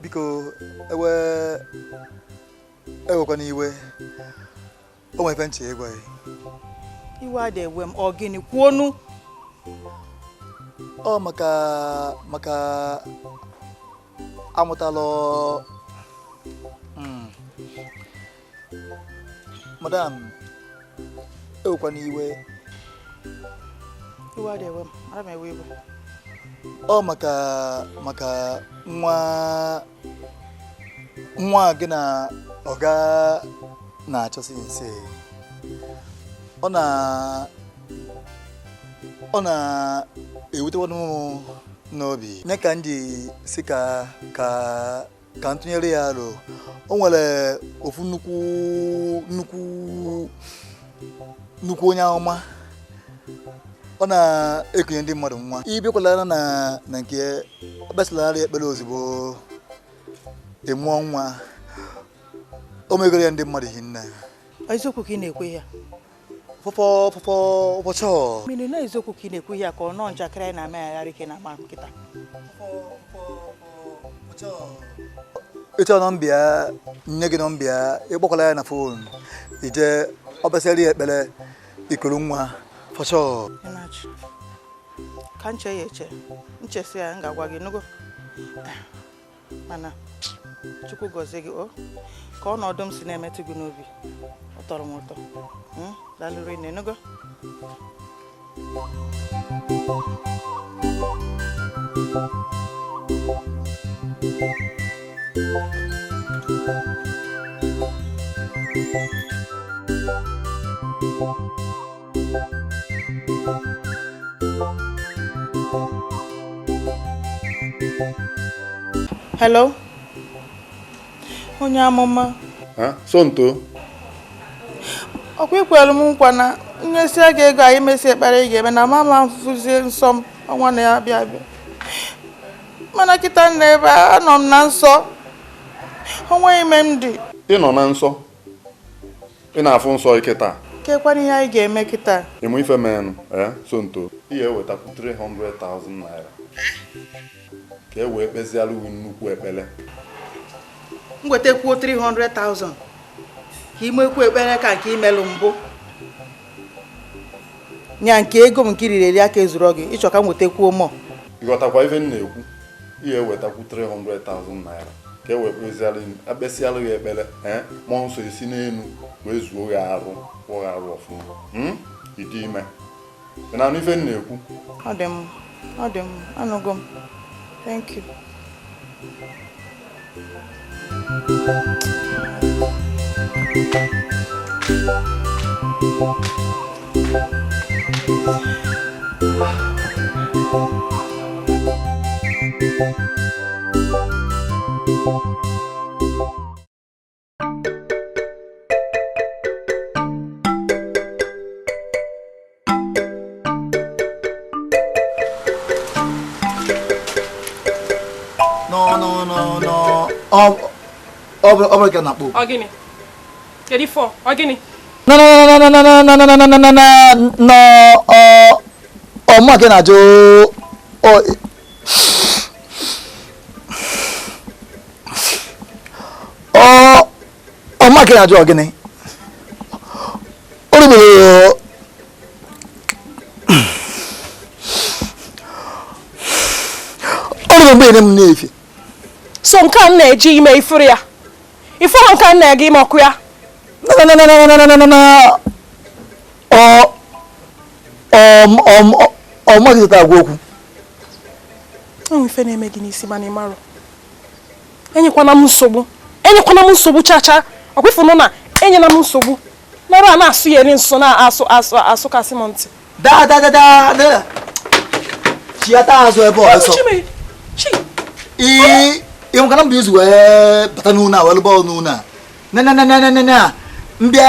Biko ewe ewekwana iwe o nwere ife nche ịgwa ya. Iwe adị ewe m, ọ gịnị kwuonu? Ọ maka amụtalụ madam ewekwana iwe. Iwe adị ewe m, ara m ewe iwe. Ọ maka nwa gị na ọga na-achọsi nse. Ọ na-ewutekwanụ m n'obi nye ka m ji si ka m tụnyere ya alo. O nwere ofu nnukwu onye ọma ọ na-ekunye ndị mmadụ nwa. Ịbịakwala na nke ọ kpesịlarị ekpere ozugbo ị mụọ nwa o megoro ya ndị mmadụ hinne. Eziokwu ka ị na-ekwe ya? Fọfọ ụbọchị ọ. Mmiri na eziokwu ka ị na-ekwe ya ka ọ nọ njakịrị anyị na-amagharị ike na ama nkịta. Ịchọ nọmbịa nye gị nọmbịa ịkpọkwala ya na fon ije ọ kpesịrị ya ekpere ikuru nwa fọchọ. Ka nche ya eche nchesi ya m ga-agwa gị nugo mana Chukwu gọzie gị o ka ọnọdụ m si na-emetụ gị n'obi ọ tọrọ m ụtọ. Daalụ rinne nugo. Hello? Onye amụma. Somto. Ọkwa ikwelu m nkwa na nyesia gị ego anyị mesi ekpere ị ga-eme na mama mfụzie nsọ m ọnwa na ya abịa abịa. Mana kịta nna ebe a anọ m na nsọ. Ọnwa ime m dị. Ị nọ na nsọ? Ị na-afụ nsọ kịta? Kekwana ihe anyị ga-eme kịta? Ịmụ ife menụ, Somto. Ị ga-ewetakwu 300,000 naira. Ka e wee kpeziara gị nnukwu ekpere. M wetakwuo 300,000 ka imekwu ekpere ka nke imelụ mbụ. Nya nke ego m nke riri eri aka ezuru gị ịchọ ka m wetakwuo mọ. Ị ghọtakwa ife m na-ekwu? Ị ga-ewetakwu 300,000 naira ka e wee kpesịalụ gị ekpere, mmụọ nsọ esi n'elu wee zuo gị arụ kwụọ gị arụ ọfụma. Ịdị ime. Ị na-anụ ife m na-ekwu? Ọ dị m, anụgo m. Thank you. Ọ bụrụ ka na-akpọ. Ọ gịnị? Kedu ife ọ gịnị? Na na na na na na na na na na na na ọ mụ gị na-ajụ ọ ọ mụ gị na-ajụ ọ gịnị? O rubere mgbe m na-efe. So nke a m na-eji ime ifuru ya. Ifuru nke a m na-aga ime ọkụ ya. Na na na na na na na na ọ ọ ọ gị agwa okwu. Ọ ife na-eme gị n'isi mana ị marọ. Enyekwana m nsogbu. Enyekwana m nsogbu chacha. Ọkwa ifunu na enyela m nsogbu. Nọrọ a na-asụ ya eri nso na-asụ asụ asụkasị m ntị. Da da da da da. Chiata azụ ebe ọsọ. Ị nwekana mbụ izu wee bata n'ụlọ a wee lụba n'ụlọ a. Na na na na na na mbịa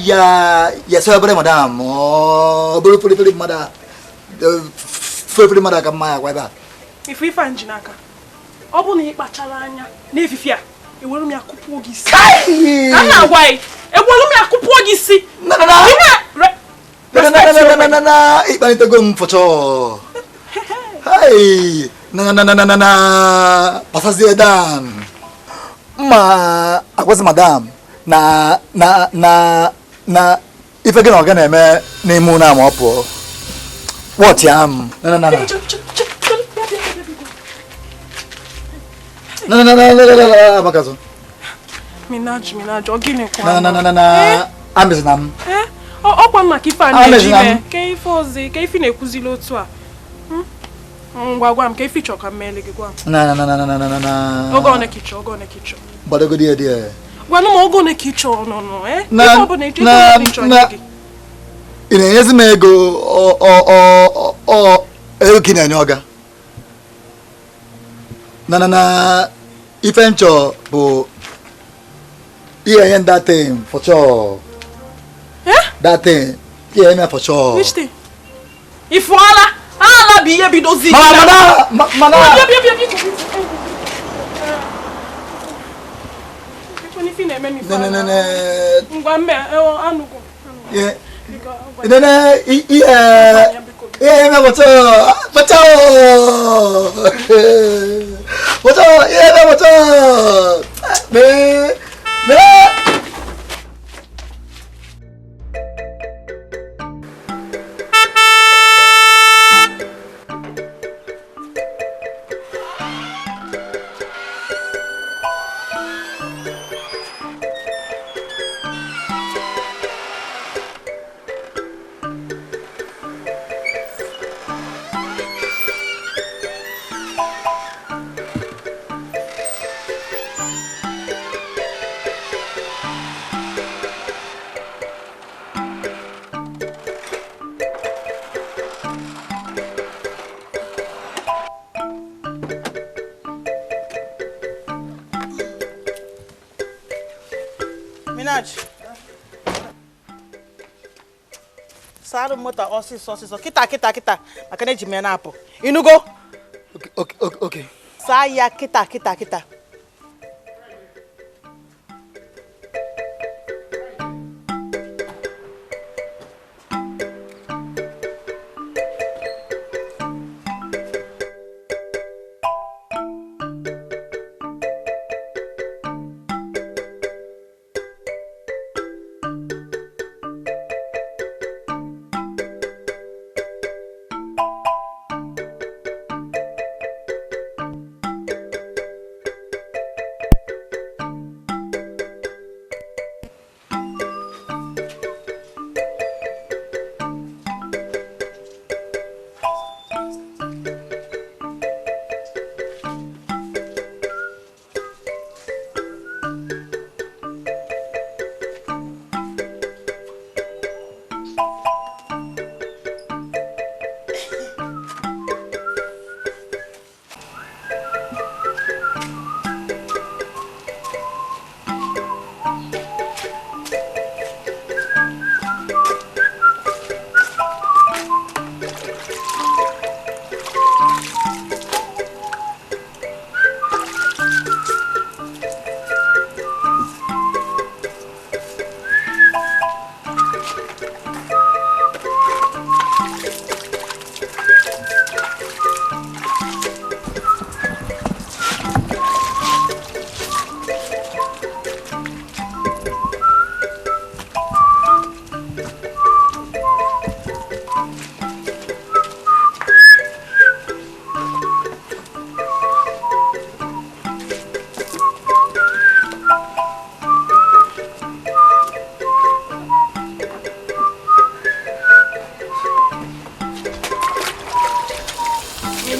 ya ya sọ ebere madam ọ bụrụ fere mmadụ fere mmadụ ka mma ya gwa ebe a. Ife ife nji n'aka. Ọ bụ na ị kpachara anya n'efife a ewere m ya kụpụọ gị isi. Ka m na-agwa gị, ewere m ya kụpụọ gị isi. Na na na na na na na na na ịkpalitego m fọchọ. Hey, na na na na na na pasazie dan. Ma agwazi madam na na na na ife gị na ọ ga na-eme n'ime ụlọ a ma ọ pụọ. Wọtị am. Na na na na. Na na na na na na abakazo. Minaj ọ gịnị kwa? Na na na na na amezi na m. Eh? Ọ kwa maka ife a na-eji ime. Ke ife ozi, ke ife na-ekwuzili otu a. Ngwa gwa m ka ife ịchọ ka m meele gị gwa m. Na na na na na na na. Oge one ka ịchọ, oge one ka ịchọ. Gbadogodi ya dị. Gwanụ m oge one ka ịchọ nọ nọ eh? Ife ọ bụla ịchọ, ife ọ bụla ịchọ nye gị. Ị na-enyezi m ego ọ ego ka ị na-enye ọga. Na na na ife nchọ bụ ihe enye that thing for sure. Eh? That thing. Ihe enye for sure. Which thing? Ifuala! Ala bụ ihe bidozi. Mana mana. Na na na. Ngwa mme anụgo. Yeah. Ne ne ihe eme for sure. For sure. For sure. Ihe eme for sure. Me me. Sara moto ọsịsọ ọsịsọ kịta kịta kịta maka na eji m ya na-apụ. Ịnụgo? Okay, okay, okay. Saa ya kịta kịta kịta.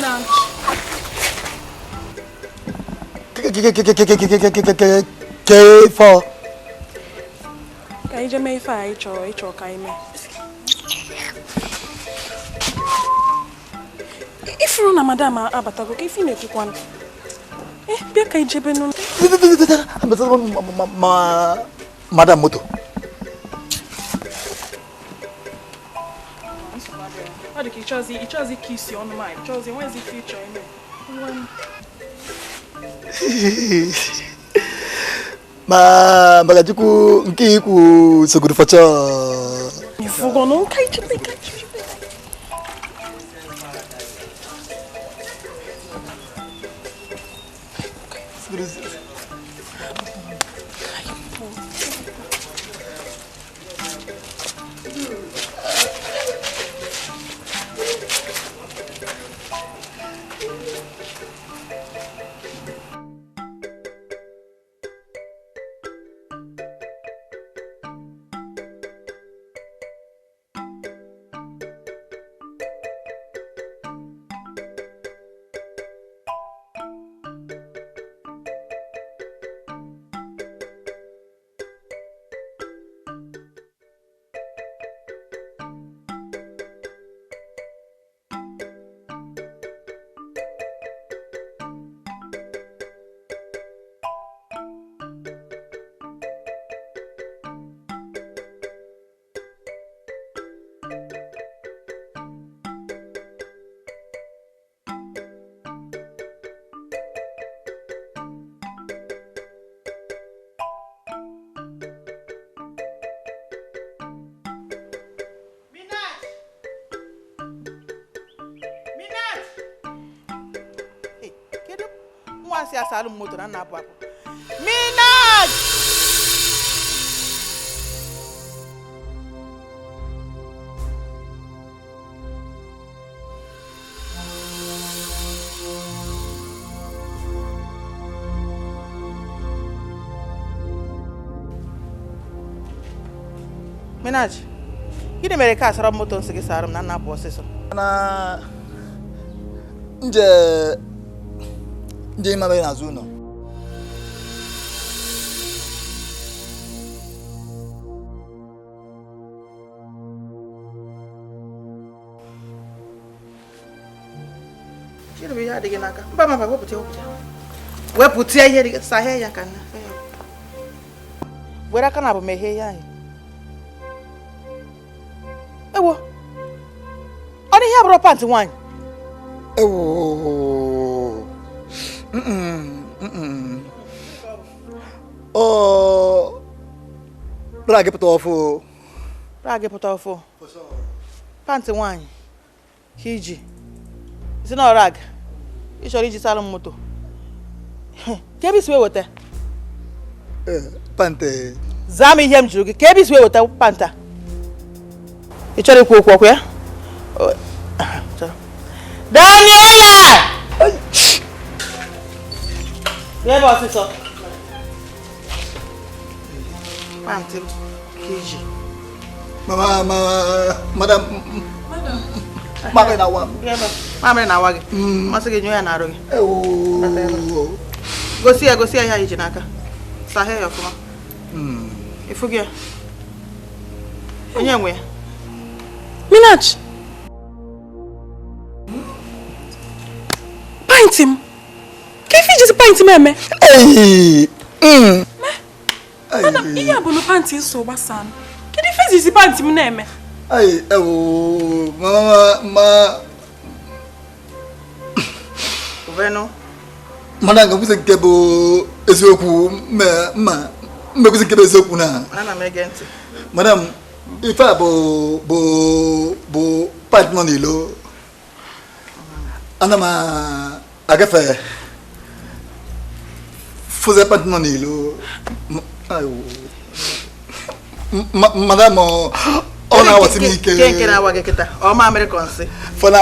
Minaj. K4. Ka anyị jee mee ife a anyị chọrọ ịchọ ka anyị mee. Ifuru na madam abatago ka ife ị na-ekwukwanụ. Bịa ka anyị jebe n'ụlọ. Madam moto. Ọ dị ka ịchọzi ka isi ọnụ ma ịchọzi enwezi ife ịchọ ime. Ma maka Chukwu nke ikwu sogoro fọchọ. Ifugo na nka ichebe ka ichebe. Nwa asalụ m moto na na-apụ apụ. Minaj! Minaj, gịnị mere ka asara m moto nsị gị sara m na na-apụ ọsịsọ? Na nje ndị ịmara n'azụ ụlọ. Gịnị bụ ihe adịghị n'aka? Mba mba wepụta wepụta. Wepụta ihe dị sahee ya ka nna. Were aka na abụ meghee ya anyị. Ewo. Ọ dị ihe abụrụ pantị nwaanyị. Ewo. Oh, rag pụta ọfụ. Rag pụta ọfụ. Pantị nwaanyị ka iji. Si na rag. Ị chọrọ iji sara m moto. Ka ebe isi wee weta? Pantị. Zaa m ihe m jụrụ gị. Ka ebe isi wee weta pantị a? Ị chọrọ ikwu okwu ọkụ ya? Daniela! Bịa ebe ọsịsọ. Pantị m ka iji. Mama, madam. Mamịrị na-awa m. Mamịrị na-awa gị. Masị gị nyụọ ya n'arụ gị. Gosi ya gosi ya ihe anyị ji n'aka. Sahee ya ọfụma. Ịfụ gị ya. Onye nwe ya? Minaj! Pint m! Ka ife ijizi pint m eme? Madam, ihe a bụ na pantị nso gbasaa m. Kedu ife ijizi pint m na-eme? Ma. Uveno. Mana nga kwụsị nke bụ eziokwu mma mmekwụsị nke bụ eziokwu na. Ana m ege ntị. Madam, ife a bụ pint nọ n'ilo. Ana m agafe fụzie pint nọ n'ilo. Madam, ọ na-awasị m ike. Nke na-awa gị kịta. Ọ mamịrị ka nsị. Fana.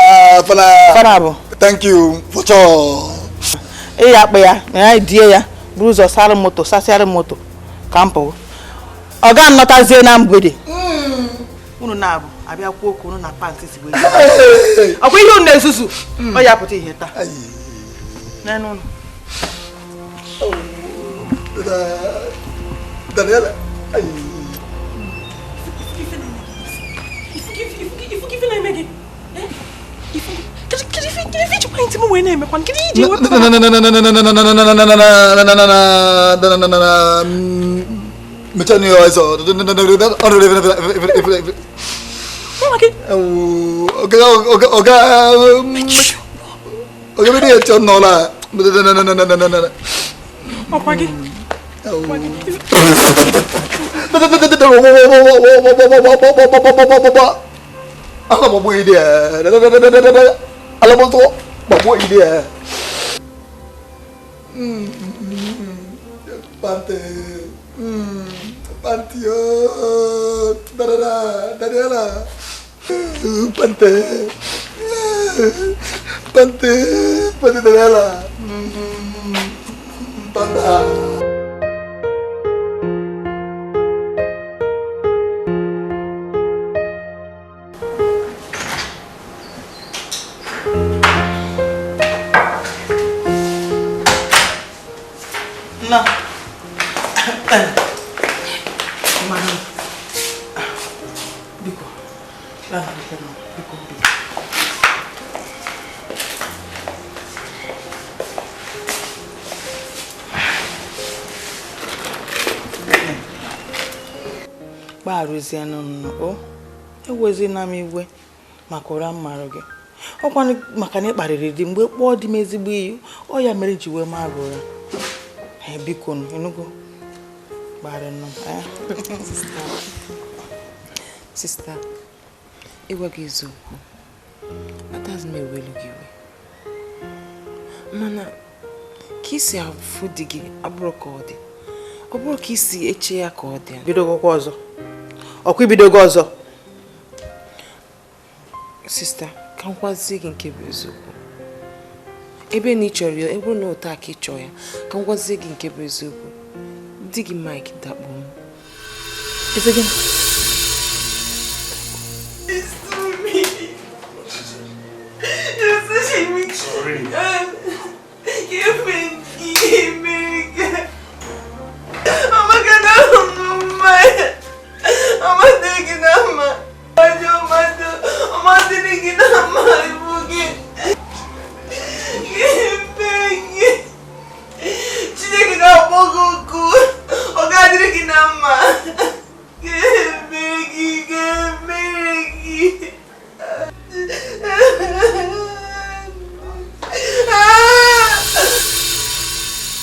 Fana bụ. Thank you for sure. Ị ya akpụ ya, ya die ya, buru ụzọ sara moto, sasịara moto ka m pụọ. Ọ ga nnọtazie na mgbede. Unu na-abụ abịa kwuo okwu unu na pantị si wee. Ọkwa ihe unu na-ezuzu ọ ya pụta ihe taa. N'enu unu. Daniela. Pante, Daniela. Panta. No. Mama. Biko. Biko, biko. Gbarụzienụ ewezina m iwe maka ụra m marụ gị ọkwa maka na ị kparịrị di mgbe kpọọ di m ezigbo iyi ọ ya mere ji wee marụ ụra. Biko ịnụgo gbarịnụ. Sista, ịgwa gị eziokwu, ataghị m ewelu gị iwe, mana ka isi afụ di gị abụrụ ka ọ dị, ọ bụrụ ka isi eche ya ka ọ dị. Bidogokwa ọzọ. Ọkwa ibidogo ọzọ. Sista, ka m gwazie gị nke bụ eziokwu. Ebe na ị chọrọ ya, ebe na ụtọ aka ị chọọ ya, ka m gwazie gị nke bụ eziokwu. Di gị Mike dakpo m. Eze gị? Sorry.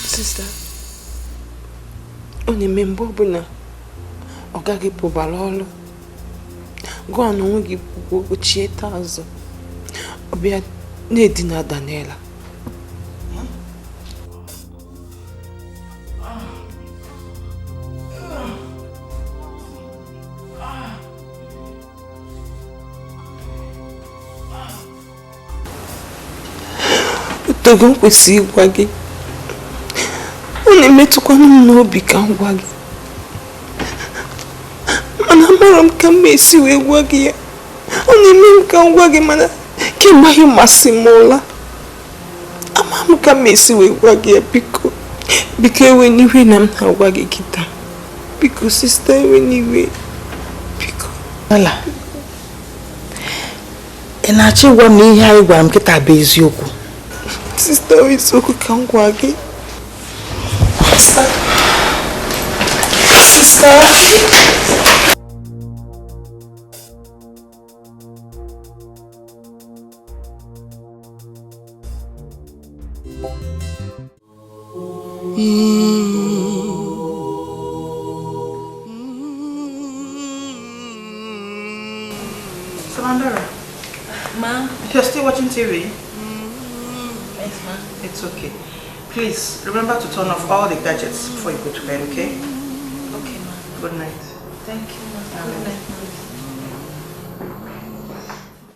Sister, ọ na-eme mgbe ọbụla ọ gaghị pụbara ọrụ gụọ na onwe gị kwuo ochie taa azụ ọ bịa na-edina Daniela. Otogo m kwesịrị ịgwa gị, ọ na-emetụkwanụ m n'obi ka m gwa gị, mana amara m ka m esi wee gwa gị ya. Ọ na-eme m ka m gwa gị, mana kemgbe ahụ masị m ụla, ama m ka m esi wee gwa gị ya. Biko, biko ewe n'iwe na m na-agwa gị kịta. Biko sista, ewe n'iwe, biko. Ala, ị na-achọ ịgwa m na ihe anyị gwara m kịta bụ eziokwu? Sista, eziokwu ka m gwa gị. Sister. Sister. Samandara. Ma. You're still watching TV? Yes, ma. It's okay. Please, remember to turn off all the gadgets before you go to bed, okay? Okay, ma. Good night. Thank you, ma. Good night, ma.